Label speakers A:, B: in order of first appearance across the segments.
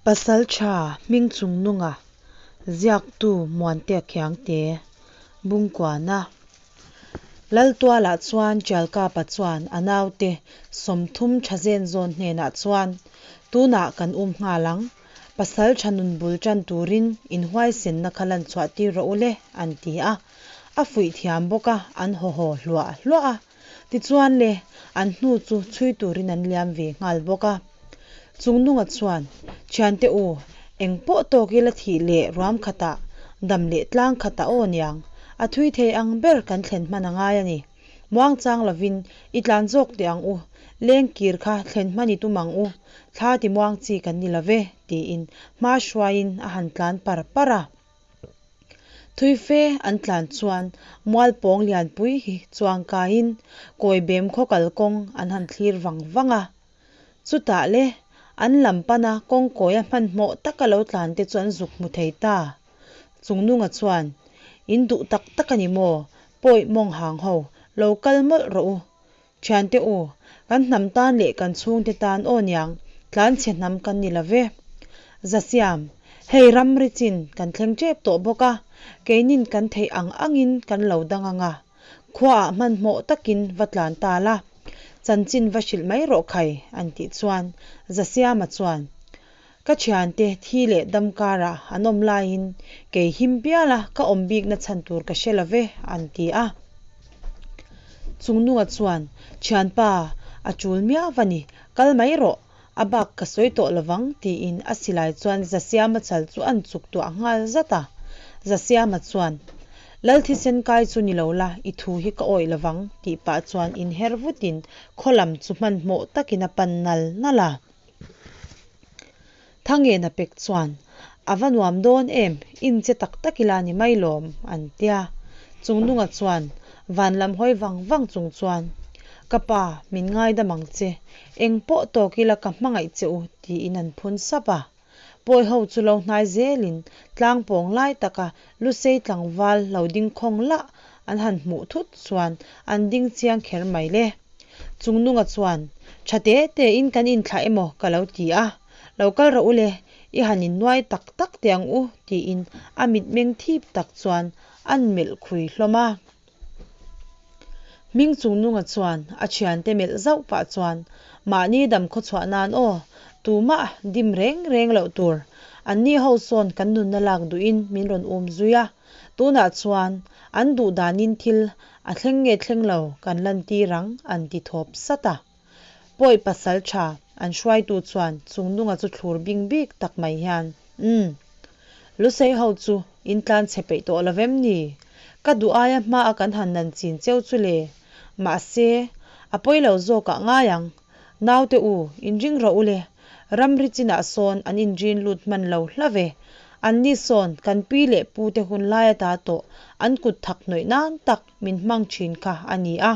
A: Pasaltha Hmingchungnunga ziaktu Muantea Khiangte Bungkuana Laltualah chuan Tialkapa chuan a naute 30 tha zen zawn hnenah chuan, Tunah kan um nghal ang. Pasal tha nun bul tan turin inhuaisenna kha lan chhuah tir rawh u le, an ti a. A fuih thiam bawk a, an haw haw hluah hluah a. Tichuan le, an hnu chu chhui turin an liam ve nghal bawk a. Chungnunga chuan, Thiante u, eng pawh tawk ila thih leh ruam khatah, dam leh tlang khatah aw niang, a thui thei ang ber kan thlen hman a ngai a ni. Muangchang lovin i tlan zawk teh ang u, leng kir kha thlen hman i tum ang u, thla ti muang chi kan ni lo ve, tiin hma hruaiin a han tlan par par a. Thui fe an tlan chuan mualpawng lianpui hi chuangkaiin Kawibem khaw kalkawng an han thlir vang vang a. Chutah le, an lam pana kawngkawia hmanhmawh taka lo tlan te chu an zuk hmu thei ta. Chungnunga chuan, In duh tak tak a ni maw? Pawi mawng hang ho, lo kal mawlh rawh u. Thiante u, kan hnam tan leh kan chhungte tan aw niang, tlanchhe hnam kan ni lo ve. Zasiam, hei ramri chin kan thleng tep tawh bawk a, keinin kan theih ang angin kan lo dang ang a. Khuaah hmanhmawh takin va tlan ta la, chanchin va hrilh mai rawh khai, an tih chuan Zasiama chuan, Ka thiante thi leh dam karah an awm laiin kei him piala ka awm bikna chhan tur ka hre lo ve, an ti a. Chungnunga chuan, Thianpa, a tul miau va ni, kal mai rawh, a bak ka sawi tawh lovang, tiin a silai chuan Zasiama chal chu an chuk tuah nghal zat a. Zasiama chuan, Lal thisen kai chu ni lo la, i thu hi ka awih lovang, tih pah chuan inher vutin khaw lam chu hmanhmawh takin a pan nal nal a. Thangena pek chuan, A va nuam dawn em, in che tak tak ila ni mai lawm, an tia. Chungnunga chuan van lam hawi vang vang chung chuan, Ka pa, min ngaidam ang che, eng pawh tawk ila ka hmangaih che u, tiin an phun sap a. Pawi ho chu lo hnai zelin tlang pawng lai taka Lusei tlangval lo ding khawng lah an han hmuh thut chuan an ding chiang kher mai le. Chungnunga chuan, Tha te te in kan inthlah emaw ka lo ti a, lo kal rawh u le, i han innuai tak tak teh ang u tiin a mitmeng thip tak chuan an melh khui hlawm a. Hming Chungnunga chuan a thiante melh zauh pah chuan, Mahni dam khawchhuah nan aw, tumah dim reng reng loh tur. Anni ho sawn kan nunna lak duhin min rawn um zui a, tunah chuan an duh danin thil a thleng nge thleng lo kan lantir ang an ti thawp sat a. Pawi pasal tha an hruaitu chuan Chungnunga chu thlur bing bik tak mai hian, Umm. Lusei ho chu in tlan chhe peih tawh lo vem ni? Ka duh aia hma a kan han nan chin cheu chu le. Mahse, a pawi lo zawkah ngai ang. Naute u, inring rawh u le. Ramri chinah sawn an inrin lut hman lo hla ve. Anni sawn kan pi leh pute hun lai ata tawh an kut thak hnawih nan tak min hmang thin kha a ni a.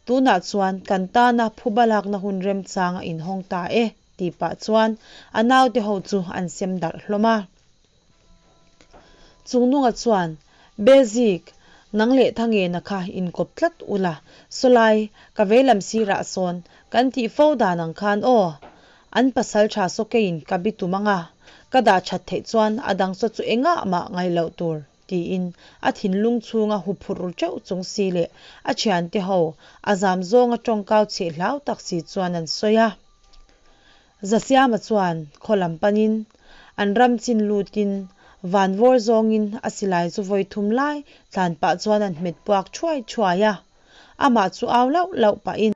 A: Tunah chuan kan tana phuba lakna hun remchang a inhawng ta e, tih pah chuan a naute ho chu an sem darh hlawm a. Chungnunga chuan, Belzik, nang leh Thangena kha inkawp tlat ula, sawlai, ka veilam sirah sawn kan tih fo dan ang khan aw, an pasal tha sawkeiin ka bi tum ang a, ka dah that theih chuan a dang saw chu engah mah ngaih loh tur. Tiin a thinlung chhunga huphurh ru teuh chung si leh a thiante ho a zam zawnga tawngkau chheh hlau tak si chuan an sawi a. Zasiama chuan khaw lam panin an ram chin lutin van vawr zawngin a silai chu vawi thum lai tlan pah chuan an hmet puak thuai thuai a, amah chu au lauh lauh pahin.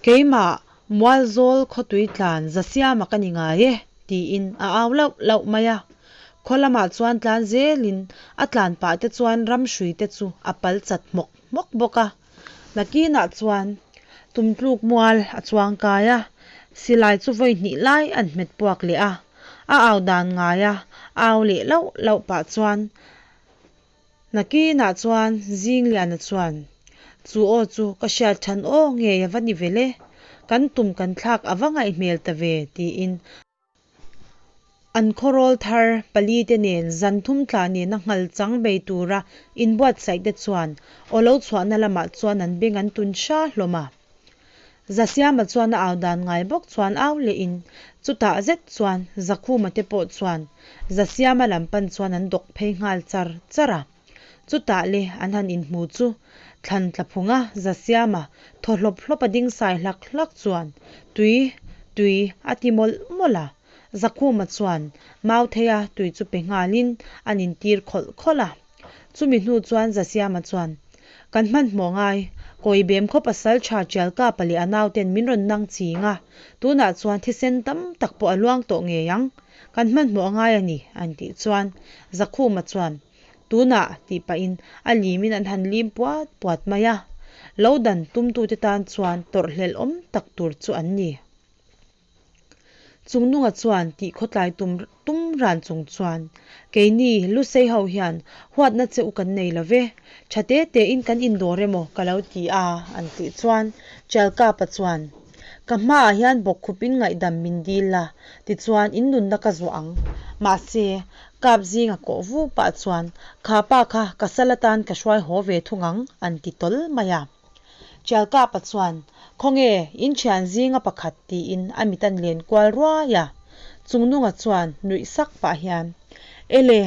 A: Keimah, Mualzawl khawtui tlan Zasiama ka ni ngai e, tiin a au lauh lauh mai a. Khaw lamah chuan tlan zelin a tlan pah te chuan ramhrui te chu a pal chat hmawk hmawk bawk a. Nakinah chuan tumtluk mual a chuang kai a, silai chu vawi hnih lai an hmet puak leh a. A au dan ngaia au leh lauh lauh pah chuan Nakinah chuan Zingliana chuan, Chu aw chu ka hriat than aw ngei a va ni vel e, kan tum kan thlak a va ngaih hmel ta ve, tiin An khawrawl thar palite nen zan thum tla nena nghal chang bei tura inbuatsaihte chuan aw lo chhuahna lamah chuan an beng an tun hra hlawm a. Zasiama chuan a au dan ngai bawk chuan au lehin chutah zet chuan Zakhuma te pawh chuan Zasiama lam pan chuan an dawk phei nghal char char a. Chutah le an han inhmu chu thlan tla phunga Zasiama thaw hlawp hlawp a ding sai hlak hlak chuan Tui, tui a ti mawlh mawlh a. Zakhuma chuan Mautheia tui chu pe nghalin an intir khawlh khawlh a. Chumi hnu chuan Zasiama chuan, Kan hmanhmawh ngai, Kawibem khaw pasal tha Tialkapa leh a nauten min rawn nang ching a, tunah chuan thisen tam tak pawh a luang tawh ngei ang, kan hmanhmawh a ngai a ni, an tih chuan Zakhuma chuan, Tunah, tih pahin a limin an han lim puat puat mai a, lo dan tumtute tan chuan tawrhhlelh awm tak tur chu an ni. Chungnunga chuan tih khawtlai tum tum ran chung chuan, Keini Lusei ho hian huatna che u kan nei lo ve, tha te tein kan indawr emaw ka lo ti a, an tih chuan Chalkapa chuan, Ka hmaah hian bawkkhupin ngaihdam min dil la, tichuan in nunna ka zuah ang. Mahse, kap zinga kawh vu pah chuan, Kha pa kha ka sal atan ka hruai haw ve thung ang, an ti tawl mai a. Chialkapa chuan, Khawnge, in thian zinga pakhat tiin a mit an len kual ruai a. Chungnunga chuan nuih sak pah hian, Ele,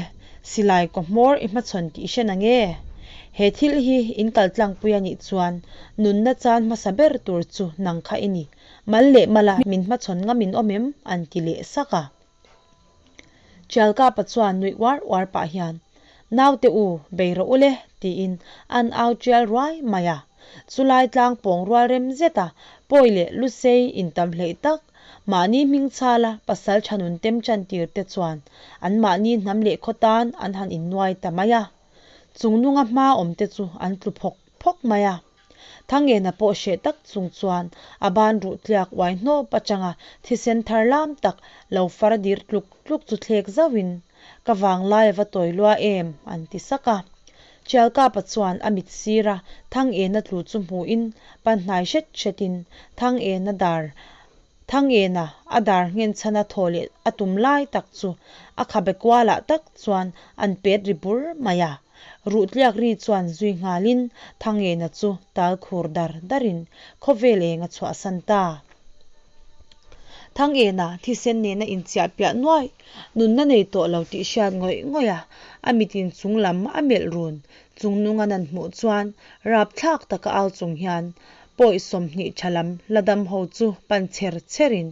A: silai kaw hmawr i hmachhawn tih i hre na nge? He thil hi in kal tlangpui a nih chuan nunna chan hmasa ber tur chu nang kha i ni. Mal leh mala min hmachhawn ngam in awm em? an ti leh sak a. Chialkapa chuan nuih uar uar pah hian, Naute u, bei rawh u le, tiin an au tial ruai mai a. Chulai tlang pawng rual rem zet a, pawi leh lusei intam hleih tak, mahni hming chhala pasal tha nun tem chan tir te chuan anmahni hnam leh khaw tan an han innuai ta mai a. Chungnunga hma awm te chu an tlu phawk phawk mai a. Thangena pawh hreh tak chung chuan a ban ruh tliak uai hnawp atanga thisen thar lam tak lo far dir tluk tluk chu thlek zauhin, Ka vanglai a va tawi lua em? an ti sak a. Chialkapa chuan a mit sira Thangena tlu chu hmuhin pan hnai hret hretin Thangena dar Thangena a dar nghenchhana thaw leh a tum lai tak chu a khabe kualah tak chuan an pet ri bur mai a. Ruh tliak ri chuan zui nghalin Thangena chu tal khur dar darin khawvel eng a chhuahsan ta. Thangena thisen nena inchiah piah nuai, nunna nei tawh lo tih hriat ngawih ngawih a, a mitin chung lam a melh run chung nunga nan hmuh chuan rapthlak taka au chung hian Pawi 20 tha lam la dam ho chu pan chher chherin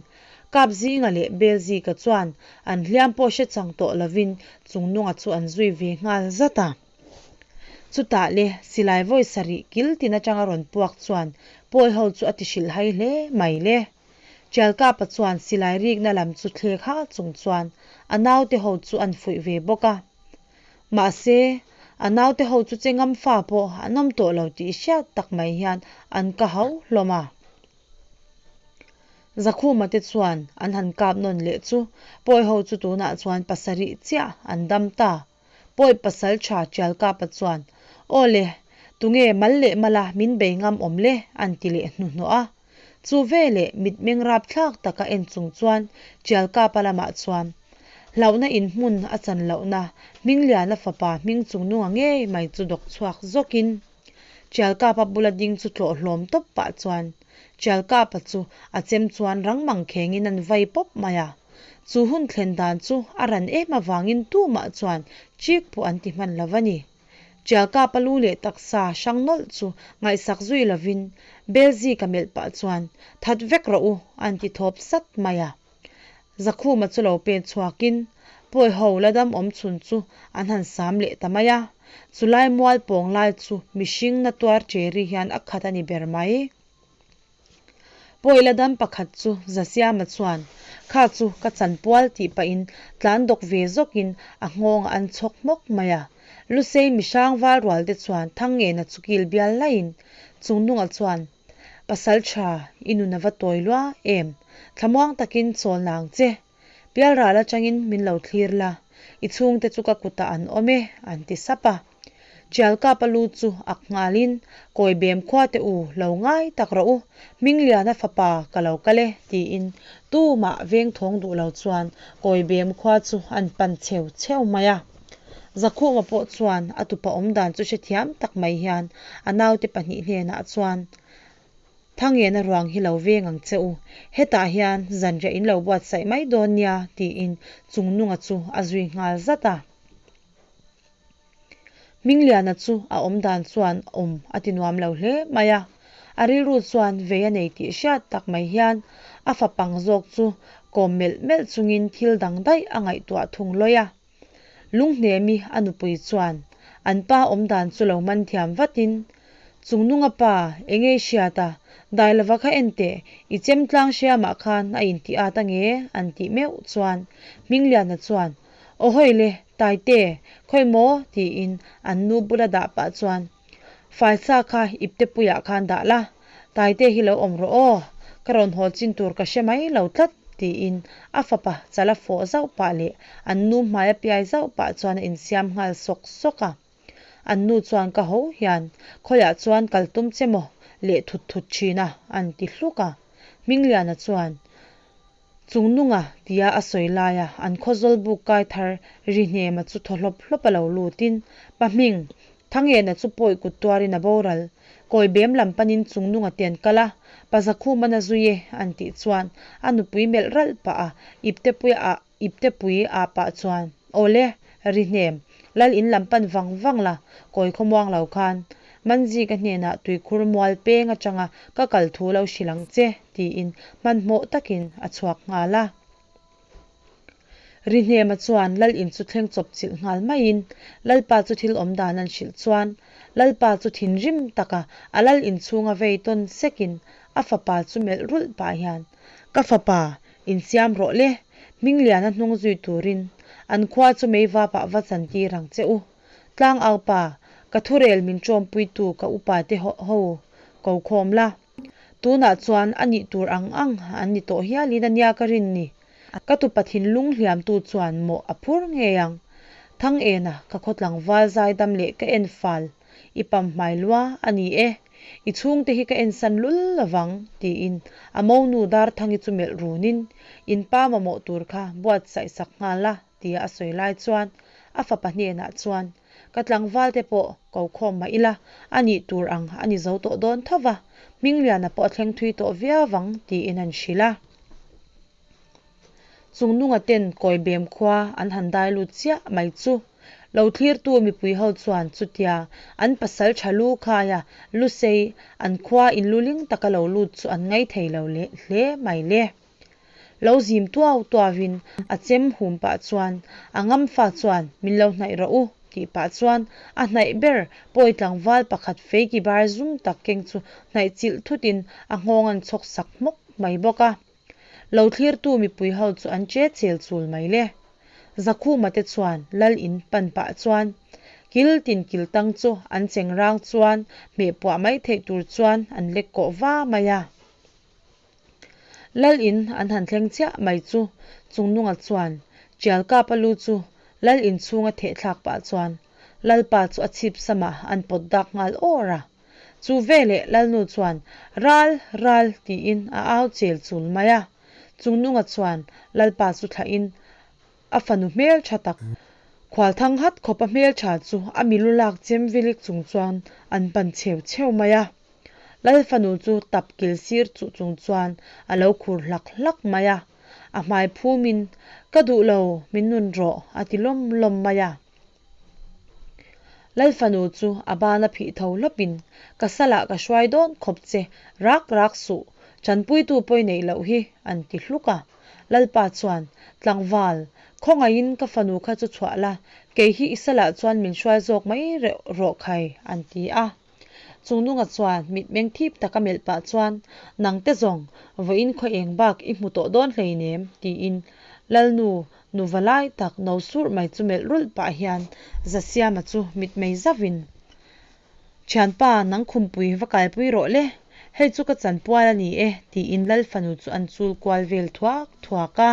A: Kapzinga leh Belzika chuan an hliam pawh hre chang tawh lovin Chungnunga chu an zui ve nghal zat a. Chutah le silai vawi sarih kil tin atanga rawn puak chuan pawi ho chu a ti hrilh hai hle mai le. Tialkapa chuan silai rikna lam chu thlek ha chung chuan a naute ho chu an fuih ve bawk a. Mahse, a naute ho chu che ngam fa pawh an awm tawh lo tih hriat tak mai hian an ka hau hlawm a. Zakhuma te chuan an han kap nawn leh chu pawi ho chu tunah chuan pasarih chiah an dam ta. Pawi pasal tha Tialkapa chuan, Aw le, tunge mal leh mala min bei ngam awm le? an ti leh hnuhnawh a. Chu veleh mitmeng rapthlak taka en chung chuan Tialkapa lamah chuan hlauhna in hmun a chan lohna Hmingliana fapa hming chungnunga ngei mai chu dawk chhuak zawkin Tialkapa bula ding chu tlawh hlawm tawp pah chuan Tialkapa chu a chem chuan rang mang khengin an vai pawp mai a. Chu hun thlen dan chu a ran em avangin tumah chuan chik pawh an ti hman lo va ni. Tialkapa lu leh taksa hrang nawlh chu ngaihsak zui lovin Belzika melh pah chuan, That vek rawh u, an ti thawp sat mai a. Zakhuma chu lo pen chhuakin pawi ho la dam awm chhun chu an han sam leh ta mai a. Chulai mual pawng lai chu mihring na tuar ṭeri hian a khat a ni ber mai. Pawi la dam pakhat chu Zasiama chuan, Kha chu ka chanpual tih pahin tlan dawk ve zawkin a nghawngah an chhawk hmawk mai a. Lusei mihrang val rual te chuan Thangngena chu kil bial laiin Chungnunga chuan, Pasal tha, i nun a va tawi lua em? Thlamuang takin chawl nang che. Pialral atangin min lo thlir la, i chhungte chu ka kutah an awm e, an ti sap a. Ṭialkapa lu chu ak nghalin, Kawibem khuate u, lo ngai tak rawh u, Hmingliana fapa ka lo kal e, tiin tumah vengthawng duh lo chuan Kawibem khua chu an pan cheu cheu mai a. Zakhuma pawh chuan a tupa awmdan chu hrethiam tak mai hian a naute pahnih hnenah chuan, Thangena ruang hi lo veng ang che u, hetah hian zanriah in lo buatsaih mai dawn nia, tiin Chungnunga chu a zui nghal zat a. Hmingliana chu a awm dan chuan awm a ti nuam lo hle mai a, a rilru chuan vei a nei tih hriat tak mai hian a fapang zawk chu kawm melh melh chungin thil dang daih a ngaihtuah thung lawi a. Lunghnemi a nupui chuan an pa awm dan chu lo man thiam vatin, Chungnunga pa, enge i hriat a? Dailova kha en teh, i chem tlang hriamah khan a intih at ange an tih meuh chuan Hmingliana chuan Aw hawi le, Taite, khawi maw? tiin an nu bula dah pah chuan, Faisa kha iptepuiah khan dah la, Taite hi lo awm rawh aw, ka rawn haw chin tur ka hre mai lo tlat, tiin a fapa chala fawh zauh pah leh an nu hmaia piai zauh pah chuan a insiam nghal sawk sawk a. An nu chuan ka ho hian, Khawiah chuan kal tum che maw? leh thut thut thin a, an ti hluk a. Hmingliana chuan, Chungnunga tia a sawi laia an khawzawl buk kai thar ri hnema chu thaw hlawp hlawp a lo lutin, Pa Hming, Thangena chu pawi kut tuarin a boral. Kawi bem lam panin Chungnunga te an kal a, Pa Zakhuman a zui e an tih chuan a nupui melh ralh pah a, iptepui a iptepui ah pah chuan, Awle, ri hnem, Lal in lam pan vang vang la, kawi khawmuang lo khan Manzika hnenah tuikhur mual peng atanga ka kal thu lo hrilh ang che, tiin hmanhmawh takin a chhuak nghal a. Rihnema chuan Lal in chu thleng chawp chilh nghal maiin Lalpa chu thil awm dan an hrilh chuan Lalpa chu thinrim taka a Lal in chhunga vei tawn sekin a fapa chu melh rulh pah hian, Ka fapa, insiam rawh le, Hmingliana hnung zui turin an khua chu meivapah va chantir ang che u. Tlangau pa, ka thurel min ṭawmpuitu ka upa te ho ko khawm la. Tunah chuan a nih tur ang ang an ni tawh hialin a nia ka rin ni. Ka tupa thinlung hliamtu chuan mawh a phur ngei ang. Thang ena ka khaw tlangval zaidam leh ka en fal i pam hmai lua a ni e. I chhungte hi ka ensan lul lovang, tiin a monu Darthangi chu melh runin, In pa mamawh tur kha buatsaih sak nghal a, tia a sawi lai chuan a fapa hnenah chuan, Ka tlangval te pawh ko khawm mah ila, a nih tur ang a ni zo tawh dawn tho va, Hmingliana pawh a thleng thui tawh viau ang, tiin an hrilh a. Chungnunga ten Kawibem khua an han dai lut chiah mai chu lo thlirtu mipui ho chuan chutia an pasal tha lu khaia lusei an khua inluling taka lo lut chu an ngai thei lo leh hle mai le. Lo zim tuau tuauin a chem hum pah chuan a ngamfa chuan min lo hnaih rawh u tih pah chuan a hnaih ber pawi tlangval pakhat feiki bar zum tak keng chu hnaih chilh thutin a nghawng an chhawk sak hmawk mai bawk a. Lo thlirtu mipui ho chu an che chel chul mai le. Zakhuma te chuan lal in pan pah chuan kil tin kil tang chu an cheng rang chuan hmeh puah mai theih tur chuan an lek kawh va mai a. Lal in an han thleng chiah mai chu Chungnunga chuan Tialkapa lu chu lal in chhunga theh thlak pah chuan Lalpa chu a chhip samah an pawt dak nghal awr a. Chu veleh Lalnu chuan, Ral, ral, tiin a au chel chul mai a. Chungnunga chuan Lalpa chu thlahin a fanu hmeltha tak, khualthang hat khawpa hmeltha chu a milu lak chem vilik chung chuan an pan cheu cheu mai a. Lal fanu chu tap kil sir chuh chung chuan a lo khur hlak hlak mai a. A hmai phumin, Ka duh lo, min nun rawh, a ti lawm lawm mai a. Lal fanu chu a bana phih tho hlawpin, Ka salah ka hruai dawn khawp che, rak rak suh, chanpuitu pawi neih loh hi, an ti hluk a. Lalpa chuan, Tlangval, khawngaihin ka fanu kha chu chhuah la, kei hi i salah chuan min hruai zawk mai rawh khai, an ti a. Chungnunga chuan mitmeng thip taka melh pah chuan, Nangte zawng, vawiin khaw eng bak i hmu tawh dawn hleinem, tiin Lalnu nuva lai tak no surh mai chu melh rulh pah hian Zasiama chu mitmei zauhin, Thianpa, nang khumpui va kalpui rawh le, hei chu ka chanpual a ni e, tiin Lal fanu chu an chul kual vel thuak thuak a.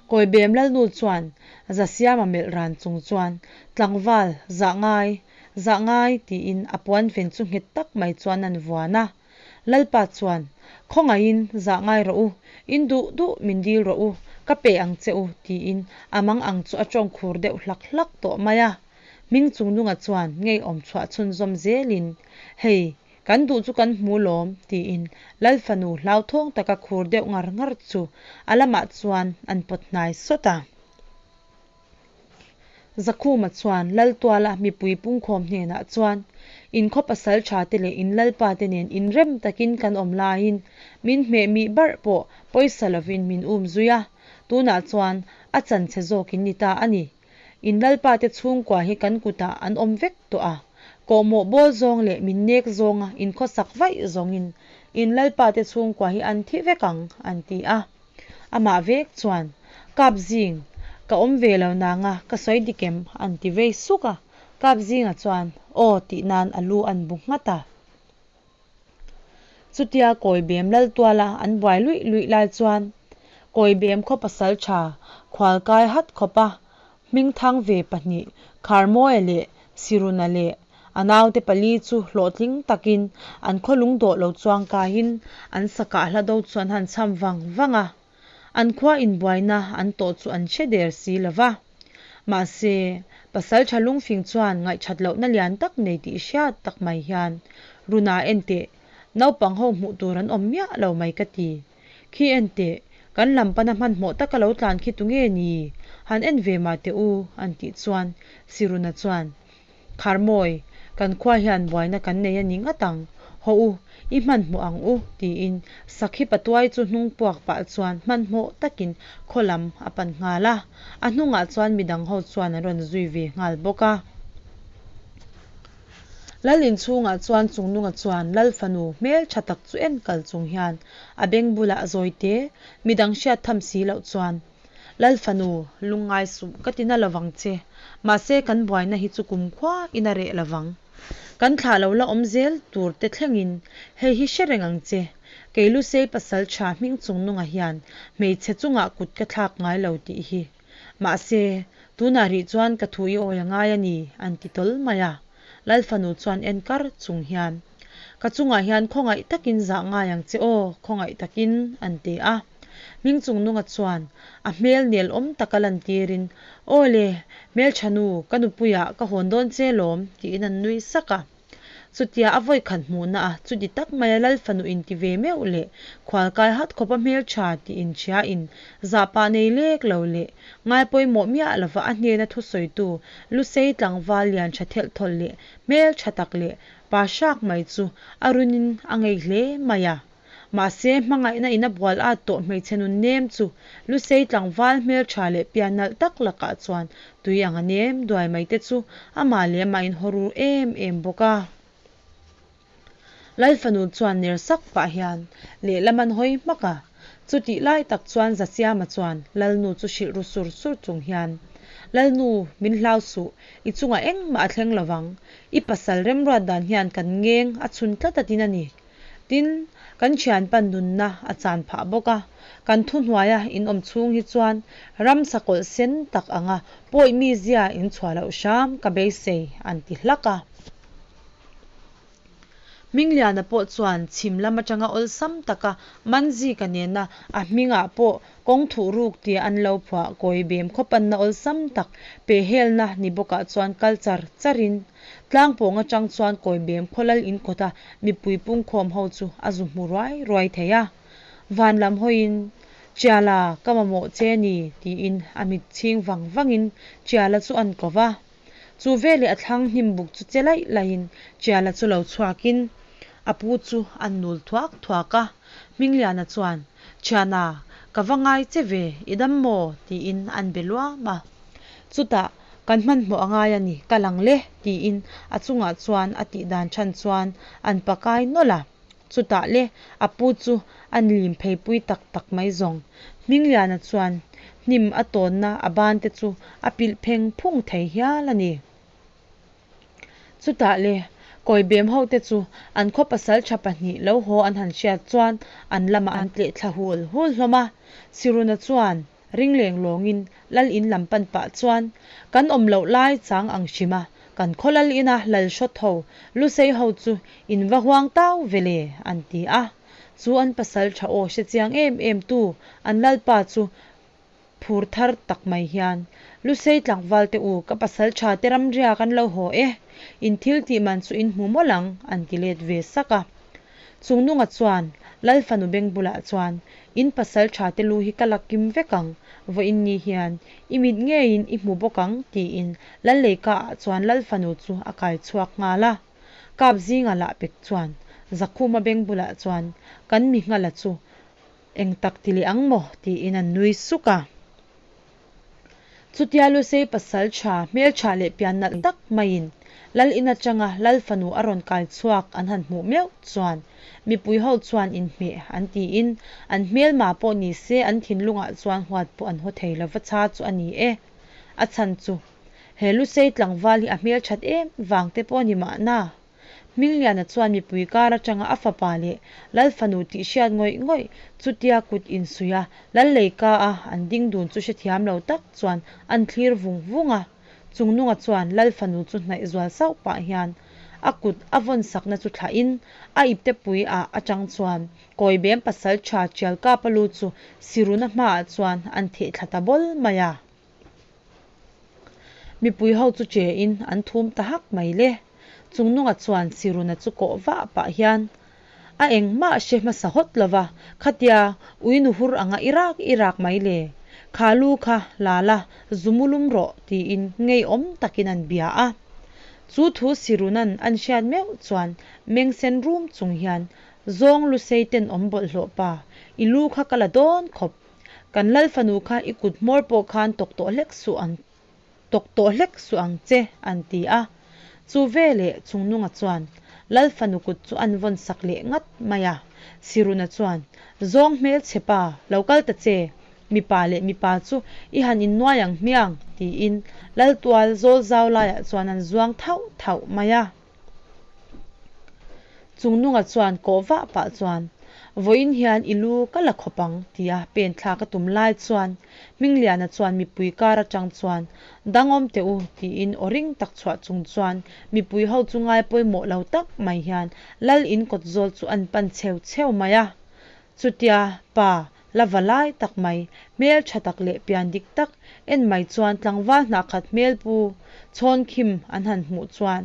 A: Kawibem Lalnu chuan Zasiama melh ran chung chuan, Tlangval, zah ngai, zah ngai, tiin a puanven chu nghet tak mai chuan an vuan a. Lalpa chuan, Khawngaihin zah ngai rawh u, in duh duh min dil rawh u, ka pe ang che u, tiin a mang ang chu a tawng khur deuh hlak hlak tawh mai a. Hmingchungnunga chuan ngeiawm chhuah chhunzawm zelin, Hei, kan duh chu kan hmu lawm, tiin Lal fanu hlauthawng taka khur deuh ngar ngar chu a lamah chuan an pawt hnai sawt a. Zakhuma chuan Laltuala mipui pungkhawm hnenah chuan, In khaw pasal tha te leh in lalpa te nen inrem takin kan awm laiin min hmeh mih barh pawh pawisa lovin min um zui a, tunah chuan a chanchhe zawk in ni ta a ni. In lalpa te chhungkua hi kan kutah an awm vek tawh a, kawhmawh bawl zawng leh min nek zawnga in khawsak vaih zawngin in lalpa te chhungkua hi an thi vek ang, an ti a. Amah vek chuan, Kapzing, ka awm ve lo nanga ka sawi dik em? an ti vei suk a. Kapzinga chuan, Aw tih nan a lu an bu nghat a. Chutia Kawibem Laltuala an buai luih luih lai chuan Kawibem khaw pasal tha khualkai hat khawpa Hmingthang ve pahnih, Kharmawia leh Siruna leh a naute pali chu hlawhtling takin an khaw lungdawh lo chuang kaiin an sakah hla do chu an han cham vang vang a. An khua inbuaina an tawh chu an hre der si lo va. Mahse, pasaltha lungfing chuan ngaihthat lohna lian tak nei tih hriat tak mai hian, Runa enteh, naupang ho hmuh tur an awm miah lo mai ka ti. Khi en teh, kan lam pana hmanhmawh taka lo tlan khi tunge ni? Han en ve mah teh u, an tih chuan Siruna chuan, Kharmawi, kan khua hian buaina kan nei a ni ngat ang, hawh u, i hmanhmawh ang u, tiin Sakhi patuai chu hnung puak pah chuan hmanhmawh takin khaw lam a pan nghal a, a hnungah chuan midang ho chuan an rawn zui ve nghal bawk a. Lal inchhungah chuan Chungnunga chuan Lal fanu hmel tha tak chu en kal chung hian a beng bulah zawite midang hriat tham si loh chuan, Lal fanu, lungngai suh ka ti na lovang che, mahse kan buaina hi chu kumkhua in a reh lovang. Kan thlah lo la awm zel tur te thlengin hei hi hre reng ang che, kei Lusei pasal tha hming Chungnunga hian hmeichhe chungah kut ka thlak ngai lo tih hi. Mahse, tunah rih chuan ka thu i awi a ngai a ni, an ti tawl mai a. Lal fanu chuan en kar chung hian, Ka chungah hian khawngaih takin zah ngai ang che aw, khawngaih takin, an ti a. Hmingchungnunga chuan a hmel nel awm taka lantirin, Aw le, hmelthanu, ka nupuiah ka hawn dawn che lawm, tiin an nui sak a. Chutia a vawi khat hmuhna a, chuti tak maia Lal fanu inti ve meuh leh khualkai hat khawpa hmeltha tih inhria in zahpah nei lek lo leh ngai pawimawh miah lova a hnena thusawitu Lusei tlangval lian tha thelh thawlh leh hmeltha tak leh pa hrak mai chu a runin a ngei hle mai a. Mahse, hmangaihna in a bual at tawh hmeichhe nun nem chu Lusei tlangval hmeltha leh pian nalh tak lakah chuan tui ang a nem duai mai te chu amah leh amah in haw ru em em bawk a. Lal fanu chuan ner sak pah hian lehlam an hawi hmak a, chutih lai tak chuan Zasiama chuan Lalnu chu hrilh ru sur sur chung hian, Lalnu, min hlau suh, i chungah engmah a thleng lovang, i pasal remruat dan hian kan ngeng a chhun tlat a tin a ni. Tin, kan thianpa nunna a chan phah bawk a, kan thuhnuaia in awm chhung hi chuan ramsa kawlh sen tak anga pawi mizia in chhuah loh hram ka beisei an ti hlak a. Hmingliana pawh chuan chhim lam atanga awlsam taka Manzika nena a hmingah pawh kawng thuh ruk tia an lo phuah kawi bem khawpanna awlsam tak pehhelna ni bawkah chuan kal char charin Tlang pawng atang chuan Kawibem khawlal in kawta mipui pungkhawm ho chu a zu hmu ruai ruai thei a. Van lam hawiin, Chiala, ka mamawh che ni, tiin a mit chhing vang vangin Chiala chu an ko va. Chu veleh a thlang hnim buk chu che laih laihin Chiala chu lo chhuakin a pu chu an nul thuak thuak a. Hmingliana chuan, Thiana, ka va ngai che ve, i dam maw? tiin an be luam a. Chutah, Kan hmanhmawh a ngai a ni, ka lang le, tiin a chungah chuan a tih dan chhan chuan an pakai nawlh a. Chutah le, a pu chu a lim pheipui tak tak mai zawng. Hmingliana chuan hnim a tawnna a ban te chu a pilh pheng phung thei hial a ni. Chutah le, Kawibem hote chu an khaw pasal tha pahnih lo haw an han hriat chuan an lamah an tleh thla hul hul hlawm a. Siruna chuan. ring leng lawngin Lal in lam pan pah chuan kan awm loh lai chang ang hrim a, kan khaw Lal ina Lal hrawt ho, Lusei ho chu in va huang tau ve le, an ti a. Chu an pasal tha aw hre chiang em em tu an Lalpa chu phur thar tak mai hian, Lusei tlangval te u, ka pasal tha te ramria kan lo haw e, in thil tih man chu in hmu mawlh ang, an ti let ve sak a. Chungnunga chuan Lal fanu beng bulah chuan, In pasal tha te lu hi ka la kim vek ang, vawiin ni hian i mit ngeiin i hmu bawk ang, tiin Lal leika ah chuan Lal fanu chu a kai chhuak nghal a. Kap zinga lah pek chuan Zakhuma beng bulah chuan, Kan mi nghala chu Eng tak ti leh ang maw? tiin an nui suk a. Chutia Lusei pasal tha, hmeltha leh pian nalh tak maiin Lal in atanga Lal fanu a rawn kai chhuak an han hmuh meuh chuan mipui ho chuan inhmeh an tiin an hmelma pawh ni se an thinlungah chuan huat pawh an haw thei lova cha chu a ni e. A chhan chu he Lusei tlangval hi a hmelthat em vang te pawh a ni mahna. Hmingliana chuan mipui kar atanga a fapa leh Lal fanu tih hriat ngawih ngawih chutia kut insuih a Lal leika a an ding dun chu hrethiam lo tak chuan an thlir vung vung a. Chungnunga chuan Lal fanu chu hnaih zual sauh pah hian a kut a vawn sakna chu thlahin a iptepui ah atang chuan Kawibem pasal tha Tialkapa lu chu Siruna hmaah chuan an theh thla ta bawl mai a. Mipui ho chu che in an thum ta hak mai le. Chungnunga chuan Siruna chu kawh vah pah hian a engmah hre hmasa hawt lova, Khatia ui nu hur anga i rak i rak mai le. Kha lu kha la la, zu mu lum rawh tiin ngeiawm takin an bia a. Chu thu Siruna'n an hriat meuh chuan meng sen rum chung hian, Zawng lusei tenawm bawlhhlawh pa, i lu kha ka la dawn khawp. Kan Lal fanu kha i kut hmawr pawh khan tawk tawh hlek suh ang tawk tawh hlek suh ang che, an ti a. Chu veleh Chungnunga chuan Lal fanu kut chu an vawn sak leh ngat mai a. Siruna chuan, Zawng hmelchhe pa, lo kal ta che, mipa leh mipa chu i han innuai ang hmiang, tiin Lal tual zawl zau laiah chuan an zuang thauh thauh mai a. Chungnunga chuan kawh vah pah chuan, Vawiin hian i lu ka la khawp ang, tia pen thlak a tum lai chuan Hmingliana chuan mipui kar atang chuan, Dang awm teh u, tiin aw ring tak chhuah chung chuan mipui ho chu ngai pawimawh lo tak mai hian Lal in kawt zawl chu an pan cheu cheu mai a. Chutia pa La va lai tak mai, hmel tha tak leh pian dik tak en mai chuan tlangval hnah khat hmel pu Chhawnkhim an han hmuh chuan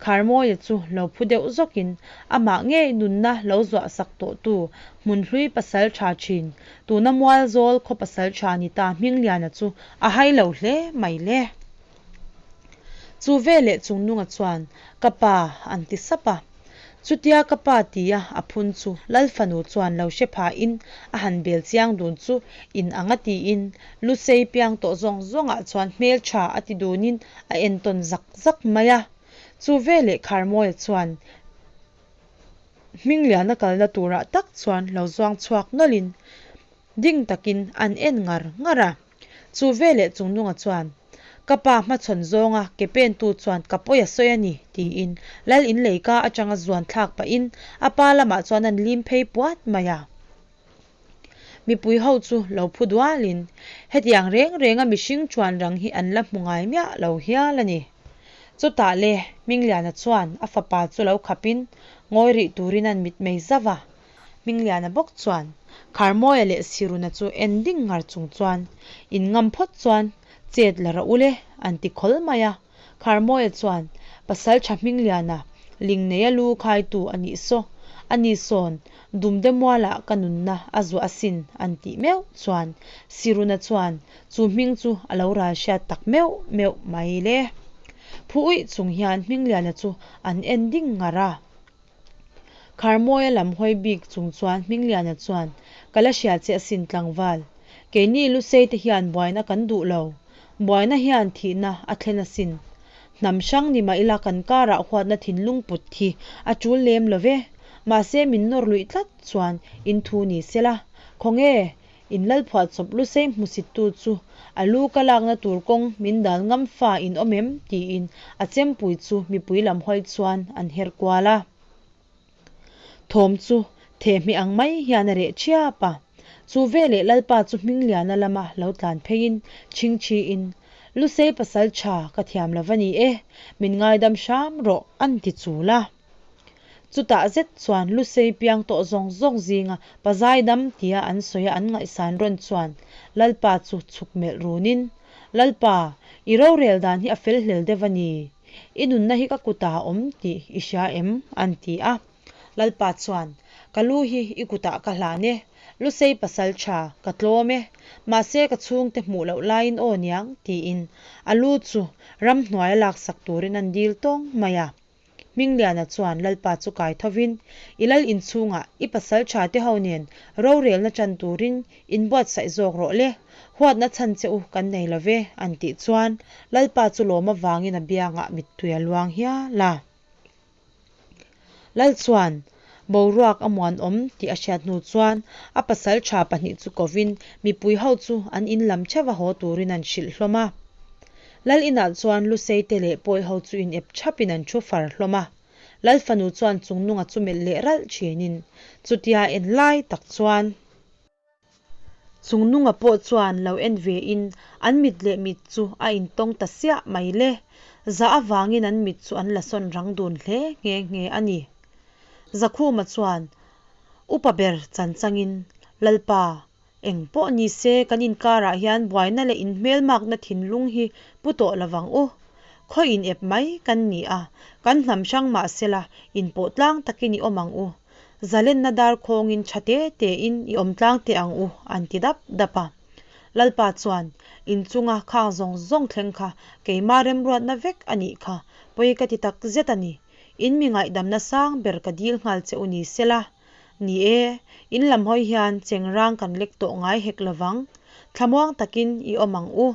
A: Kharmawia chu lo phu deuh zawkin amah ngei nunna lo zuah sak tawhtu Hmunhlui pasal tha thin, tuna Mualzawl khaw pasal tha ni ta Hmingliana chu a hai lo hle mai le. Chu veleh Chungnunga chuan, Ka pa, an ti sap a. Chutia ka pa tia a phun chu Lal fanu chuan lo hre phahin a han bel chiang dun chu in ang a tiin Lusei piang tawh zawng zawngah chuan hmeltha a ti dunin a entawn zak zak mai a. Chu veleh Kharmawia chuan Hmingliana kalna turah tak chuan lo zuang chhuak nawlhin ding takin an en ngar ngar a. Chu veleh Chungnunga chuan, Ka pa hmachhawn zawnga ke pentu chuan ka pawi a sawi a ni, tiin Lal in leika atanga zuan thlak pahin a pa lamah chuan an lim phei puat mai a. Mipui ho chu lo phu dualin hetiang reng renga mihring chuan rang hi an la hmu ngai miah lo hial a ni. Chutah le Hmingliana chuan a fapa chu lo khapin ngawi rih turin an mitmei zauh a. Hmingliana bawk chuan Kharmawia leh Siruna chu en ding ngar chung chuan in ngam phawt chuan chet la rawh u le an ti khawl mai a. Kharmawia chuan Pasal tha Hmingliana ling neia lu khaitu a nih saw, a ni sawn Dumde mualah ka nunna a zuah asin an tih meuh chuan Siruna chuan chu hming chu a lo ral hriat tak meuh meuh mai le. Phu uih chung hian Hmingliana chu an en ding ngar a. Kharmawia lam hawi bik chung chuan Hmingliana chuan, Ka la hria che asin tlangval. Keini Lusei te hian buaina kan duh lo. Buaina hian thihna a thlen asin. Hnam hrang ni mah ila kan karah huatna thinlung put hi a tul lem lo ve. Mahse min nawr luih tlat chuan in thu ni sela. Khawnge In lalphuahchawp lusei hmusittu chu a lu ka lakna tur kawng min dal ngam fa in awm em? tiin a chempui chu mipui lam hawi chuan an her kual a. Thawm chu thehmeh ang mai hian a reh ṭhiap a. Chu veleh Lalpa chu Hmingliana lama lo tlan pheiin chhingchhiin, Lusei pasalṭha ka thiam lo va ni e, min ngaidam hram rawh, an ti chul a. Chutah zet chuan Lusei piang tawh zawng zawng zinga pa zaidam tia an sawi a an ngaihsan rawn chuan Lalpa chu chhuk melh runin, Lalpa, i rorel dan hi a fel hlel deuh a ni. I nunna hi ka kutah a awm tih i hria em? an ti a. Lalpa chuan, Ka lu hi i kutah ka hlan e, Lusei pasal tha, ka tlawm e, mahse ka chhungte hmuh loh laiin aw niang, tiin a lu chu ramhnuaia laksak turin an dil tawng mai a. Hmingliana chuan Lalpa chu kai thovin, I lal inchhungah i pasal tha te ho nen rorelna chan turin inbuatsaih zawk rawh le, huatna chhan che u kan nei lo ve, an tih chuan Lalpa chu lawm avangin a biangah mittui a luang hial a. Lal chuan boruak a muanawm tih a hriat hnu chuan a pasal tha pahnih chu kovin mipui ho chu an in lam theuh a haw turin an hrilh hlawm a. Lal inah chuan Lusei te leh Pawi ho chu in ep thapin an thu far hlawm a. Lal fanu chuan Chungnunga chu melh leh ralh thinin chutia en lai tak chuan. Chungnunga pawh chuan lo en ve in an mit leh mit chu a intawng ta siah mai le. Zah avangin an mit chu an la sawn rang dun hle nghe nghe a ni. Zakhuma chuan upa ber chan changin, Lalpa, eng pawh ni se kan inkarah hian buaina leh inhmelmakna thinlung hi pu tawh lovang u. Khaw inep mai kan ni a, kan hnam hrang mahsela inpawh tlang takin i awm ang u. Zalenna dar khawngin tha te tein i awm tlang teh ang u, an ti dap dap a. Lalpa chuan, Inchunga khang zawng zawng thleng kha keima remruatna vek a nih kha, pawi ka ti tak zet a ni. In mi ngaihdamna sang ber ka dil nghal che u ni sela. Ni e, in lam hawi hian chengrang kan lek tawh ngai hek lovang. Thlamuang takin i awm ang u,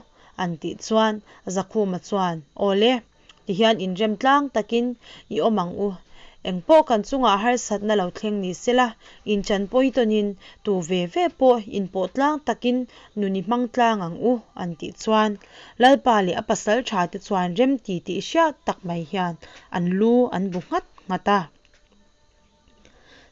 A: an tih chuan Zakhuma chuan, Aw le. Tihian inrem tlang takin i awm ang u. Engpawh kan chungah harsatna lo thleng ni sela, inchanpawi tawnin tu ve ve pawh inpawh tlang takin nun i hmang tlang ang u, an tih chuan Lalpa leh a pasal tha te chuan remti tih hriat tak mai hian an lu an bu nghat nghat a.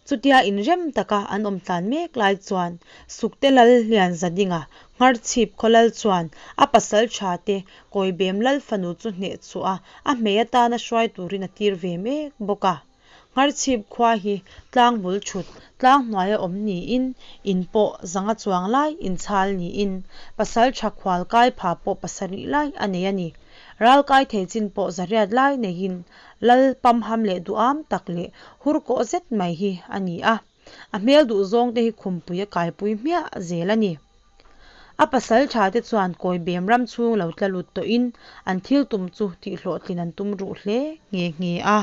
A: Chutia inrem taka an awm tlan mek lai chuan Sukte Lal Lianzadinga Ngharchhip khaw lal chuan a pasal tha te Kawibem Lal fanu chu hneh chhuah a, a hmei atana hruai turin a tir ve mek bawk a. Ngharchhip khua hi tlang bul thut, tlang hnuaia awm niin in pawh zanga chuang lai inchhal niin pasal tha khual kai pha pawh pasarih lai a nei a ni. Ral kai thei chin pawh zariat lai neiin Lal pamham leh duham tak leh hur kawh zet mai hi a ni a, a hmel duh zawng te hi khumpui a kaipui hmiah zel a ni. A pasal tha te chuan kawi bem ram chhung lo tla lut tawhin an thil tum chu tihhlawhtlin an tum ruh hle nghe nghe a.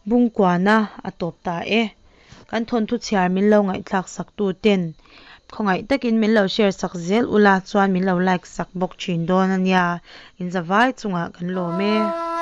A: Bungkuana a tawp ta e. Kan thawnthu chhiar min lo ngaihthlak sak tu ten khawngaih takin min lo share sak zel ula chuan min lo like sak bawk thin dawn a nia. Inzavai chungah kan lawm e.